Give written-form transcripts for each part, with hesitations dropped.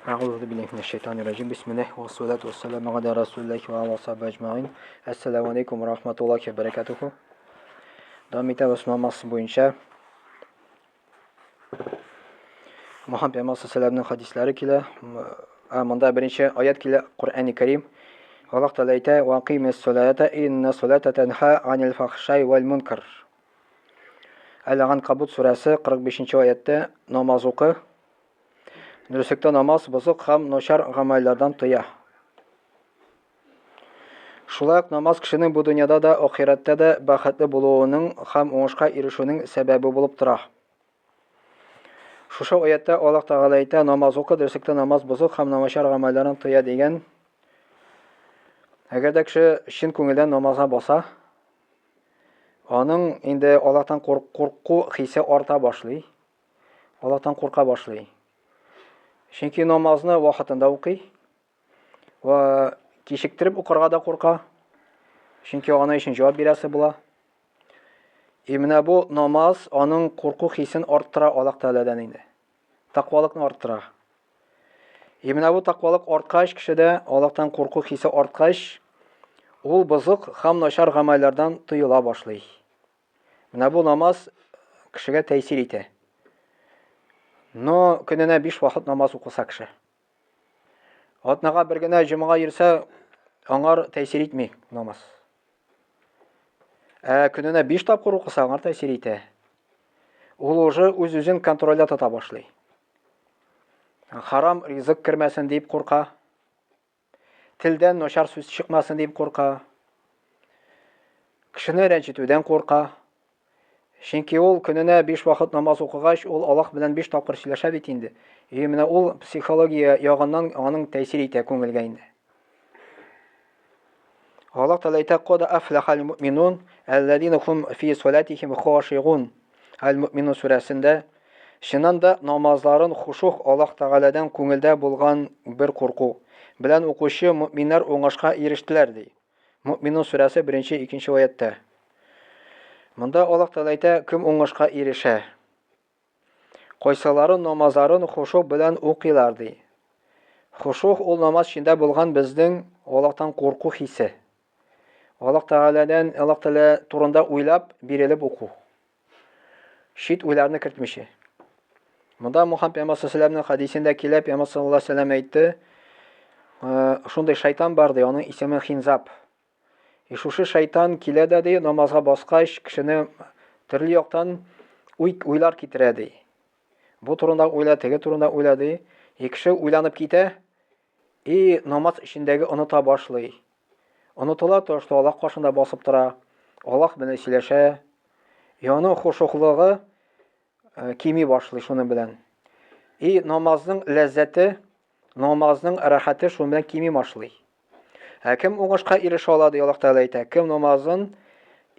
Әгъузу биллаһи минәш шайтанир раҗим. Бисмиллаһ ва салату ва саламу аля расулиллаһи ва аля сахбиһи әҗмәгыйн. Әссәламу алейкум ва рахматуллахи ва баракатуху. Дәвам итәбез намаз буенча. Мухаммад пәйгамбәр саллаллаху хадисләре килә. Ә монда беренче аят килә Коръәни Кәрим. Аллаһ Тәгалә әйтә: "Ва кыймис салата инна салата танха анил фахшай вал мункар." Әл-Анкабут сүрәсе 45 нче аятьтә намаз укы. Дөреслектә намаз бозык һәм начар гамәлләрдән тыя. Шулай ук намаз кешенең бу дөньяда да, ахирәттә дә бәхетле булуының һәм уңышка ирешүнең сәбәбе булып тора. Шушы аятьтә Аллаһ Тәгалә әйтә, намаз укы, дөреслектә намаз бозык һәм начар гамәлләрдән тыя дигән. Әгәр дә кеше чын күңелдән намазга баса, аның инде Аллаһтан курку хисе арта башлый. Аллаһтан курка башлый. Чөнки намазны вакытында укый. Ва кичектереп укырга да курка. Чөнки аны өчен җавап бирәсе була. И менә бу намаз аның курку хисен арттыра Аллаһ Тәгаләдән инде. Тәкъвалыкны арттыра. И менә бу тәкъвалык арткач, кешедә Аллаһтан курку хисе арткач, ул бозык һәм начар гамәлләрдән тыела башлый. Менә бу намаз кешегә тәэсир итә. Но көненә 5 вакыт намаз укыса кеше. Атнага бер генә җомга йөрсә, аңар тәэсир итми намаз. Ә көненә 5 тапкыр укыса, аңар тәэсир итә. Ул уже үз-үзен контрольдә тота башлый. Харам ризык кермәсен дип курка. Телдән начар сүз чыкмасын дип курка. Кешене рәнҗетүдән курка. Чөнки ул көненә биш вакыт намаз укыгач, ул Аллаһ белән биш тапкыр сөйләшә бит инде. И менә ул психология ягыннан аның тәэсир итә күңелгә инде. Аллаһ Тәгалә әйтә: "Кад афлахал муъминун аллазина хум фи салатихим хашигун." Әл-Муъминун сүрәсендә чыннан да намазларын хушух Аллаһ Тәгаләдән күңелдә булган бер курку белән укучы мөэминнәр уңышка ирештеләр ди. Мөэминун сүрәсе 1-2 аятьтә. Монда Аллаһ Тәгалә әйтә, кем уңышка ирешә? Кайсылары намазларын хушух белән укыйлар ди. Хушух ул намаз эчендә булган безнең Аллаһтан курку хисе. Аллаһ Тәгаләдән, Аллаһ Тәгалә турында уйлап, бирелеп уку. Чит уйларны кертмичә. Монда Мухаммад пәйгамбәр саллаллаху хадисендә килә, пәйгамбәр саллаллаху алейһи вәсәлләм әйтте, шундый шайтан бар ди, аның исеме Хинзаб. И шушы шайтан килә дә ди, намазга баскач, кешене төрле яктан уй, уйлар китерә ди. Бу турында уйла, теге турында уйла ди. И кеше уйланып китә, и намаз эчендәге оныта башлый. Онытыла то, что Аллаһ каршында басып тора, Аллаһ белән сөйләшә. И аның хушуклыгы э, кими башлый шуның белән. И намазның ләззәте, намазның рәхәте шуның белән кими башлый. Ә кем уңышка ирешә ала, ди Аллаһ Тәгалә әйтә, кем намазын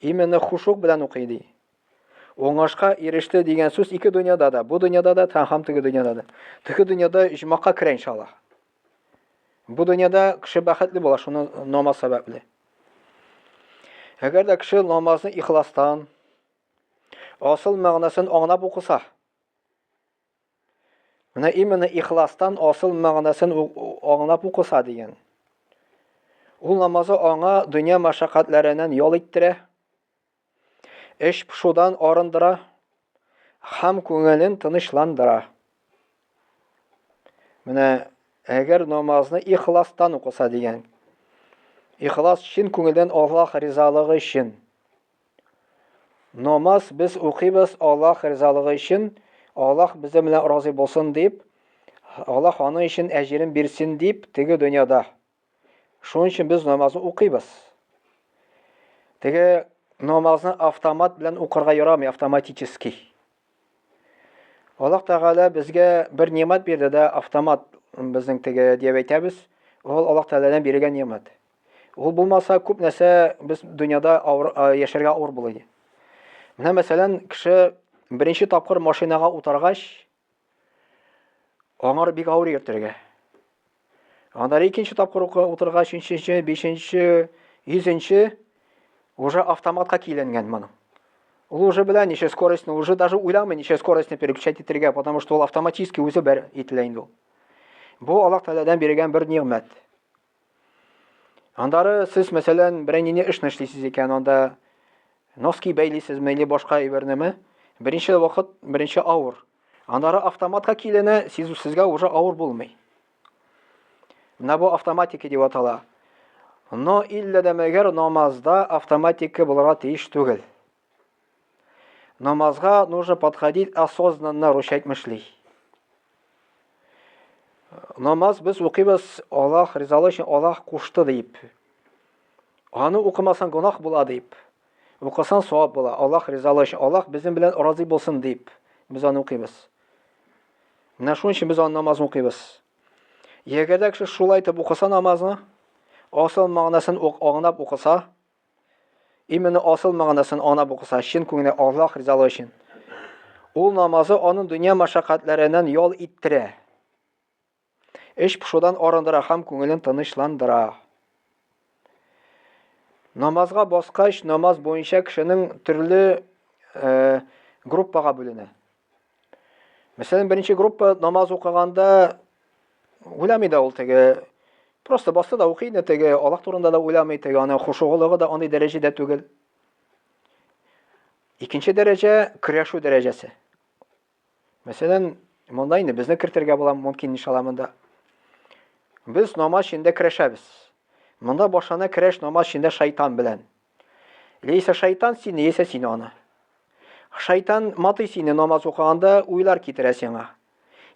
именно хушук белән укый ди. Уңышка иреште дигән сүз ике дөньяда да, бу дөньяда да, һәм теге дөньяда да. Теге дөньяда иҗмакка керә иншаллаһ. Бу дөньяда кеше бәхетле була шуны намаз сәбәпле. Әгәр дә кеше намазны ихластан, асыл мәгънәсен аңлап укыса, менә именно ихластан асыл мәгънәсен аңлап укыса дигән. Ул намазы аңа дөнья мәшәкатьләреннән ял иттерә, Эш пошудан арындыра һәм күңелен тынычландыра. Менә әгәр намазны ихластан укыса дигән. Ихлас чын күңелдән Аллаһ ризалыгы өчен. Намаз без укыйбыз Аллаһ ризалыгы өчен, Аллаһ безнең белән разый булсын дип, Аллаһ аның өчен әҗерен бирсен дип, теге дөньяда. Шуның өчен без намазны укыйбыз. Теге намазны автомат белән укырга ярамый, автоматически. Аллаһ Тәгалә безгә бер нимат бирде дә, автомат безнең теге дип әйтәбез. Ул Аллаһ Тәгаләдән бирелгән нимат. Ул булмаса, күп нәрсә без дөньяда авыр, яшәргә авыр булыр иде. Менә мәсәлән, кеше беренче тапкыр машинага утыргач, Аңар бик авыр йөртергә. Аннары икенче тапкыр утыргач, өченче, бишенче, йөзенче уже автоматка киленгән моның. Ул уже белә ничә скоростьны, уже даже уйламый ничә скоростьны переключать итәргә, потому что ул автоматически үзе бер ителә инде ул. Бу Аллаһ Тәгаләдән бирелгән бер нигъмәт. Андары сез, мәсәлән, берәр нинди эшне эшлисез икән, анда носки бәйлисезме или башка әйбернеме? Беренче вакыт, беренче авыр. Аннары автоматка киленә, сез сезгә уже авыр булмый. Менә бу автоматика дип атала. Но иллә дә мәгәр намазда автоматика булырга тиеш түгел. Намазга нужно подходить осознанно, русча әйтмешли. Намаз без укыйбыз Аллаһ ризалыгы өчен Аллаһ кушты дип. Аны укымасаң гөнаһ була дип. Укысаң савап була. Аллаһ ризалыгы өчен Аллаһ безнең белән разый булсын дип без аны укыйбыз. Менә шуның өчен без аны намазын укыйбыз. Әгәр дә кеше шулай итеп укыса намазны, асыл мәгънәсен аңлап укыса, Именно асыл мәгънәсен аңлап укыса, чын күңеле Аллаһ ризалыгы өчен. Ул намазы аның дөнья мәшәкатьләреннән ял иттерә. Эш пошудан арындыра һәм күңелен тынычландыра. Намазга баскач, намаз буенча кешенең төрле э, группага бүленә. Мәсәлән, беренче группа намаз укыганда уйламый да ул теге просто басты да укый инде теге Аллаһ турында да уйламый, теге аның хушугылыгы да андый дәрәҗәдә түгел. Икенче дәрәҗә көрәшү дәрәҗәсе. Мәсәлән, монда инде безне кертергә була мөмкин иншалла монда. Без намаз эчендә көрәшәбез. Монда башлана көрәш намаз эчендә шайтан белән. Яисә шайтан сине, яисә син аны. Шайтан матый сине намаз укыганда уйлар китерә сиңа.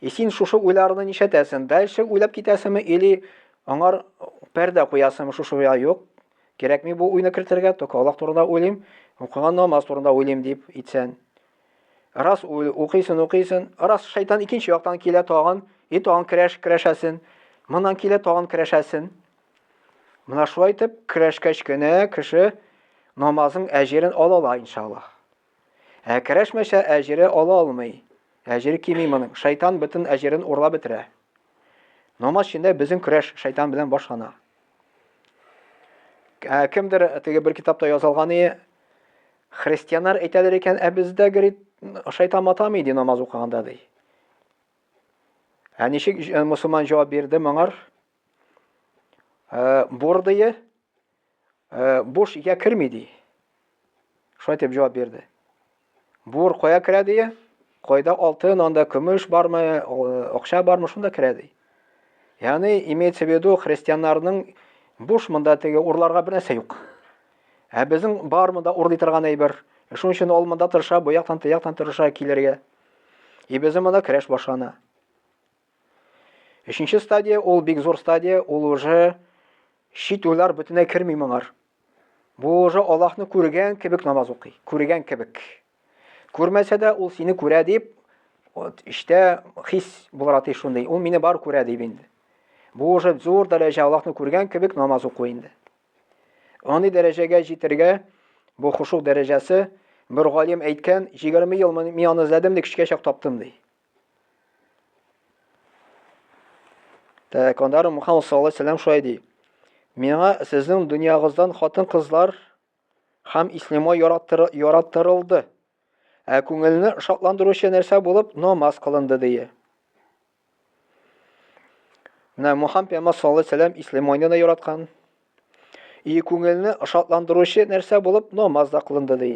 И син шушы уйларны нишләтәсең? Дальше уйлап китәсеңме или аңар пәрдә куясыңмы шушы уйга? Юк. Кирәкми бу уйны кертергә, только Аллаһ турында уйлыйм, укыган намаз турында уйлыйм дип итсән. Раз укыйсың, укыйсың, раз шайтан икенче яктан килә тагын, и тагын көрәш көрәшәсен. Моннан килә тагын көрәшәсен. Менә шулай итеп көрәшкәч кенә кеше намазның әҗерен ала ала иншаллаһ. Ә көрәшмәсә әҗере ала алмый. Әҗере кими моның. Шайтан бөтен әҗерен урлап бетерә. Намаз эчендә безнең көрәш шайтан белән башлана. Ә кемдер теге бер китапта язылган ие, христианнар әйтәләр икән, ә бездә, говорит, шайтан матамый ди намаз укыганда ди. Ә ничек мусульман җавап бирде моңар? Э, бурдые э, буш өйгә керми ди. Шулай дип җавап бирде. Бур кая керә ди? Кайда алтын, анда көмеш бармы, акча бармы, шунда керә ди. Ягъни, имеется в виду, христианнарның буш монда теге урларга бер нәрсә юк. Ә безнең бар монда урлый торган әйбер. Шуның өчен ул монда тырыша, бу яктан, теге яктан тырыша килергә. И безнең монда көрәш башлана. Өченче стадия, ул бик зур стадия, ул уже чит уйлар бөтенләй керми моңар. Бу уже Аллаһны күргән кебек намаз укый, күргән кебек. Күрмәсә дә ул сине күрә дип, вот эчтә хис булырга тиеш шундый. Ул мине бар күрә дип инде. Бу уже зур дәрәҗә Аллаһны күргән кебек намаз уку инде. Андый дәрәҗәгә җитәргә бу хушук дәрәҗәсе бер галим әйткән, 20 ел мин аны эзләдем, ди, кечкә чак таптым ди. Так, аннары Мухаммад саллаллаһу алейһи вәсәлләм шулай ди. Миңа сезнең дөньягыздан хатын-кызлар һәм ислама яраттырылды. Ә күңелне шатландыручы нәрсә булып намаз кылынды ди. Менә Мухаммад пәйгамбәр саллаллаһу алейһи вәсәлләм исламны да яраткан. И күңелне шатландыручы нәрсә булып намаз да кылынды ди.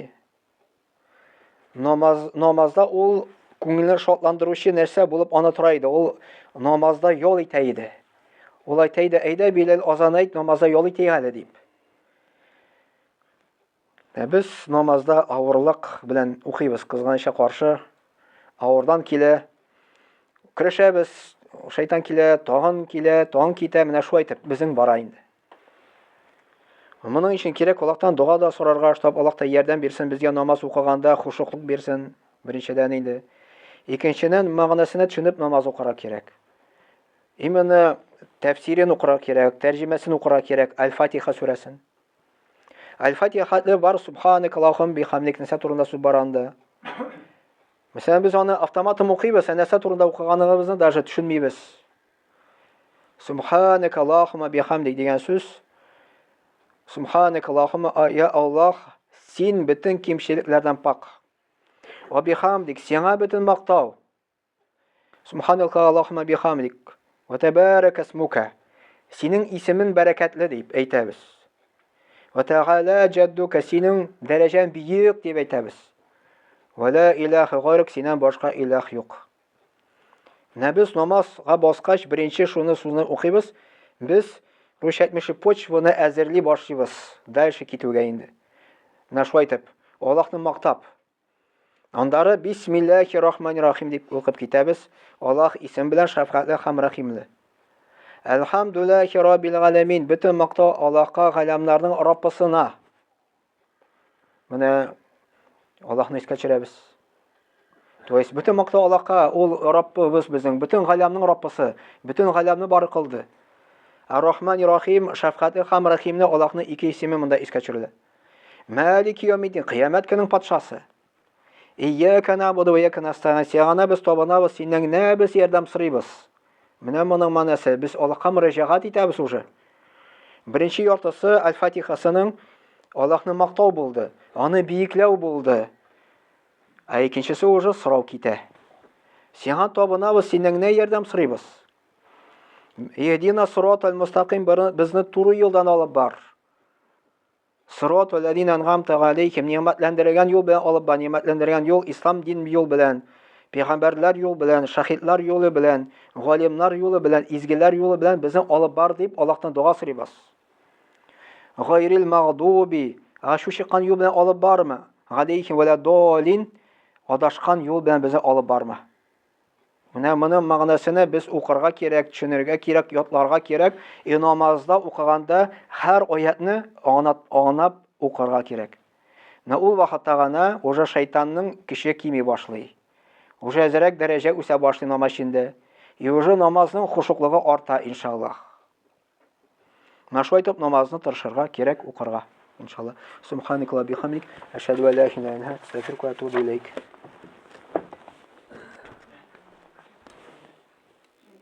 Намаз, намазда ул күңелне шатландыручы нәрсә булып аны тора иде. Ул намазда ял итә иде. Ул әйтә иде, әйдә, Биләл, азан әйт, намазда ял итик әле, дип. Ә без намазда авырлык белән укыйбыз, кызганычка каршы. Авырдан килә, көрәшәбез, шайтан килә, тагын килә, тагын китә, менә шулай итеп безнең бара инде. Моның өчен кирәк Аллаһтан дога да сорарга, чтоб Аллаһ та ярдәм бирсен, безгә намаз укыганда хушуклык бирсен, беренчедән инде. Икенчедән, мәгънәсенә төшенеп намаз укырга кирәк. Именно тәфсирен укырга кирәк, тәрҗемәсен укырга кирәк, Аль-Фатиха сүрәсен. Аль-Фатиха хәтле бар субханак Аллахум бихамдик нәрсә турында сүз бара анда. Мәсәлән, без аны автоматом укыйбыз, ә нәрсә турында укыганыбызны даже төшенмибез. Субханак Аллахума бихамдик дигән сүз Субханак Аллахума я Аллах, син бөтен кимчелекләрдән пак. Ва бихамдик, сиңа бөтен мактау. Субханак Аллахума бихамдик. Вә тәбәрәкә исмука. Синең исемен бәрәкәтле дип әйтәбез. Вә тәгалә җәддука. Синең дәрәҗәң биек дип әйтәбез. Вә ла илаһа гайрук. Синнән башка илаһ юк. Менә без намазга баскач, беренче шуны суны укыйбыз. Без русча әйтмешли почваны әзерли башлыйбыз. Дальше китүгә инде. Менә шулай итеп, Аллаһны мактап. Андары бисмиллахи рахмани рахим дип укып китәбез. Аллаһ исем белән шәфкатьле һәм рәхимле. Әлхәмдүлилләһи раббил галәмин. Бөтен мактау Аллаһка, галәмнәрнең Раббысына. Менә Аллаһны искә төшерәбез. То есть бөтен мактау Аллаһка, ул Раббыбыз безнең, бөтен галәмнең Раббысы, бөтен галәмне бар кылды. Ар-Рахман Рахим, шәфкатьле һәм рәхимле Аллаһның ике исеме монда искә төшерелә. Мәлики йәүмиддин, кыямәт көненең патшасы. Ияка набуду ва ияка настаин. Сиңа без табынабыз, синнән генә без ярдәм сорыйбыз. Менә моның мәгънәсе, без Аллаһка мөрәҗәгать итәбез уже. Беренче яртысы Аль-Фатихасының Аллаһны мактау булды, аны биекләү булды. Ә икенчесе уже сорау китә. Сиңа табынабыз, синнән генә ярдәм сорыйбыз. Иһдина сиратал мустаким, безне туры юлдан алып бар. Сират ләзина әнгамта галәйһим, нигъмәтләндерелгән юл белән алып бар, нигъмәтләндерелгән юл ислам дин юл белән, пәйгамбәрләр юл белән, шаһитлар юлы белән, галимнар юлы белән, изгеләр юлы белән безне алып бар дип Аллаһтан дога сорыйбыз. Гайрил магдуби, ачу чыккан юл белән алып барма. Галәйһим вәлә долин, адашкан юл белән безне алып барма. Менә моның мәгънәсенә без укырга кирәк, төшенергә кирәк, ятларга кирәк. И намазда укыганда һәр аятны аңлап, аңлап укырга кирәк. Менә ул вакытта гына уже шайтанның көче кими башлый. Уже әзрәк дәрәҗә үсә башлый намаз эчендә. И уже намазның хушуклыгы арта, иншаллаһ. Менә шулай итеп намазны тырышырга кирәк укырга, иншалла. Субханикалла бихамдик, әшһәдү ән ла илаһа илля анта, астагфирука ва атубу илейк.